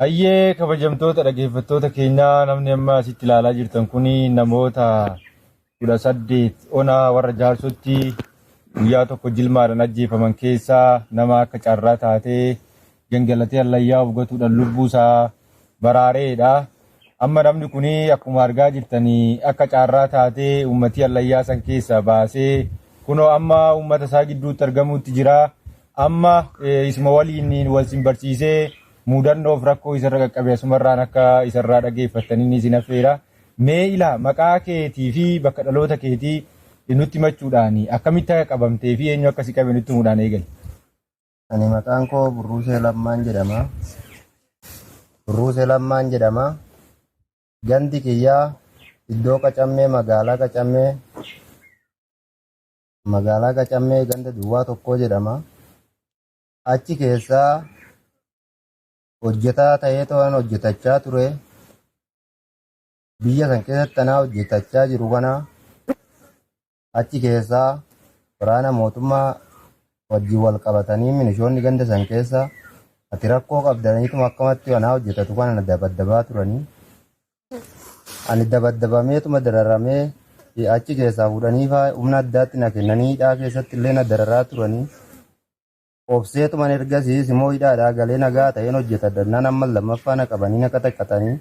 Hayyee, kabajamtoota dhaggeeffattoota keenyaa, namni amma asitti ilaalaa jirtan kun namoota 18 onaa Warra Jaarsootti guyyaa tokko jilmaadhaan ajjeefaman keessaa nama akka carraa taatee gangalatee hallayyaa of gatuudhaan lubbuu isaa baraareedha. Amma namni kun akkuma argaa jirtanii akka carraa taatee uummatii hallayyaa san keessaa baasee kunoo amma uummata isaa gidduutti argamuutti jira. Amma isuma waliin wal sin barsiisee mudannoof rakkoo isarra qaqqabe asumarraan akka isarraa dhaggeeffattanii isin affeera. Mee ilaa, maqaa keetii fi bakka dhaloota keetii nutti himachuudhaan, akkamitti akka qabamtee fi eenyu akka si qabe nutti himuudhaan eegali. Ani maqaan koo Burruusee Lammaan jedhama. Burruusee Lammaan jedhama. Gandi kiyyaa iddoo Qacammee, magaalaa Qacammee, magaalaa Qacammee ganda duwwaa 1 jedhama. Achi keessaa hojjetaa ta'ee to'an hojjetachaa ture. Biyya san keessatti tanaa hojjetachaa jiru kana achi keessaa waraana mootummaa wajjin wal qabatanii milishoonni ganda san keessa ati rakkoo qabdaniituma akkamatti anaa hojjetatu kana na dabaddabaa turanii. Ani dabaddabameetuma dararamee achi keessaa fuudhanii faa humna addaatti na kennanii hidhaa keessatti illee na dararaa turanii. Obseetuman ergasiis immoo hidhaadhaa galee nagaa ta'een hojjetadha. Nan amma lammaffaa na qabanii na qaxaqqaxanii.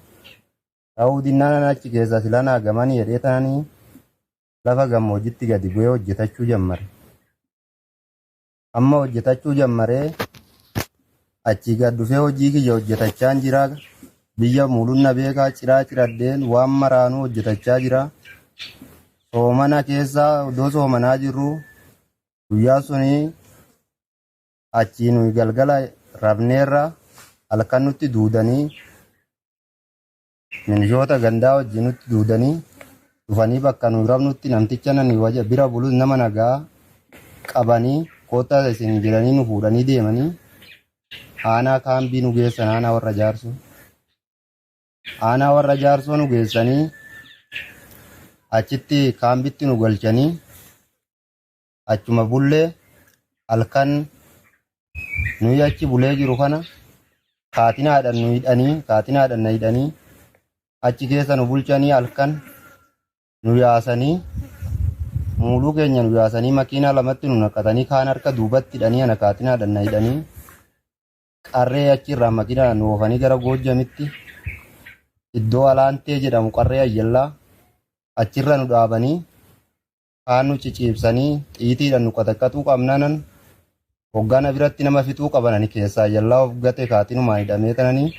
Ta'uu dinnaan achi keessaa silaa naa gamanii jedhee tananii lafa gammoojjitti gadi bu'ee hojjetachuu jammare. Amma hojjetachuu jammaree achii gad dhufee hojii kiyya hojjetachaa jira. Biyya muulunna beekaa, ciraa ciradheen waan maraanuu hojjetachaa jira. Soomana keessa iddoo soomanaa jirru guyyaa suni achii nuyi galgala rafneerra, halkan nutti duudanii, milishoota gandaa wajjin nutti duudanii dhufanii bakka nuyi rafnutti namticha nani waja bira bulus nama nagaa qabanii koottaa isin jedhanii nu fuudhanii deemanii aanaa kaambii nu geessan, aanaa Warra Jaarsoo. Aanaa Warra Jaarsoo nu geessanii achitti kaambitti nu galchanii achuma bullee, halkan nuyi achi bulee jiru kana kaatinaadhaan nu hidhanii, kaatinaadhaan na hidhanii achi keessa nu bulchanii, halkan nu yaasanii, muuluu keenya nu yaasanii, makiinaa lamatti nu naqatanii, kaan harka duubatti hidhanii, ana kaatinaadhaan na hidhanii, qarree achirraa makiinaadhaan nu oofanii gara Goojjamitti iddoo Alaantee jedhamu, Qarree Ayyallaa, achirra nu dhaabanii, kaan nu ciciibsanii xiitiidhaan nu qaxaqqaxuu qabnaanan hoggaana biratti nama fixuu qaban. Ani keessaa yallaa of gate, kaatinumaan hidhamee tananii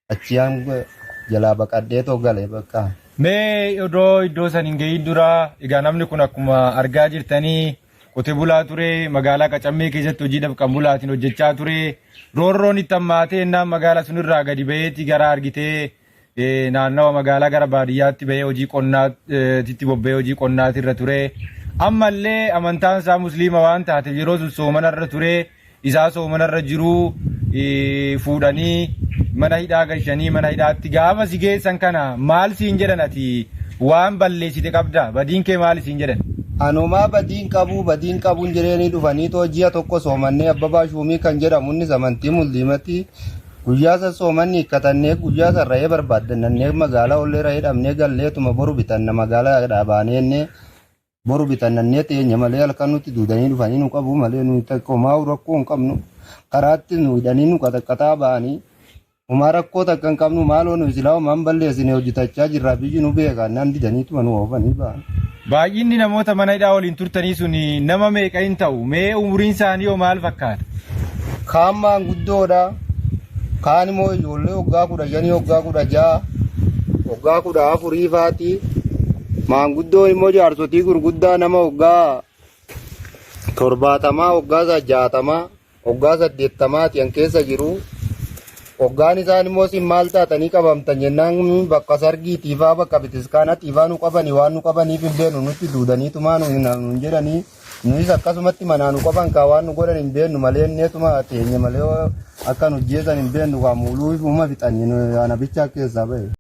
achi jalaa baqadheetoo gale bakka. Mee odoo iddoo san hin gahin dura, egaa namni kun akkuma argaa jirtanii qote bulaa ture, magaalaa Qacammee keessatti hojii dafqan bulaatiin hojjechaa ture. Roorroon itti hammaatee innaan magaalaa sunirraa gadi baheeti gara argitee naannawa magaalaa gara baadiyyaatti bahee hojii qonnaatti bobba'ee hojii qonnaatirra ture. Ammallee amantaan isaa musliima waan taateef yeroo sun soomanarra ture. Isaa soomanarra jiruu fuudhanii mana hidhaa galchanii, mana hidhaatti gaafa si geessan kana maal siin jedhan? Ati waan balleessite qabda? Badiin kee maal siin jedhan? Anumaa badiin qabuu, badiin qabuun jireenii dhufanii too ji'a tokko soomannee, Abbabaa Shuumii kan jedhamu, innis amantii musliimatti, guyyaa san soomanni hiikkatannee, guyyaa san ra'ee barbaaddannee magaalaa ollee ra'ee dhabnee galleetuma boru bitanna magaalaa dhaabaneenne boru bitannannee teenya malee halkan nutti duudanii dhufanii nu qabu malee nu homaa rakkoo hin qabnu. Karaatti nu hidhanii nu qaxaqqaxaa ba'anii homaa rakkoo takka hin qabnu. Maaloo, nu silaa homaan balleessine, hojjetachaa jirra, biyyi nu beeka naan didaniituma nu oofanii ba'an. Baay'inni namoota mana hidhaa waliin turtanii sun nama meeqa hin ta'u? Mee umuriin isaanii hoo maal fakkaata? Kaan maanguddoodha. Kaan immoo ijoollee waggaa 15, waggaa 16, waggaa 14 faati. Maanguddoon immoo jaarsotii gurguddaa nama waggaa 70, waggaa 60, waggaa 80ti an keessa jiru. Waggaan isaan immoo isin maal taatanii qabamtan jennaan, bakka sargiitiifaa, bakka bitiskaanatiifaa nu qabanii, waan nu qabaniif hin beeknu, nutti duudaniitumaa nu hin jedhanii, nuyis akkasumatti manaa nu qaban kaa, waan nu godhan hin beeknu malee inneetuma teenye malee akka nu jeesan hin beeknu kaa, muuluu ifuma fixanii ana bichaa keessaa bahe.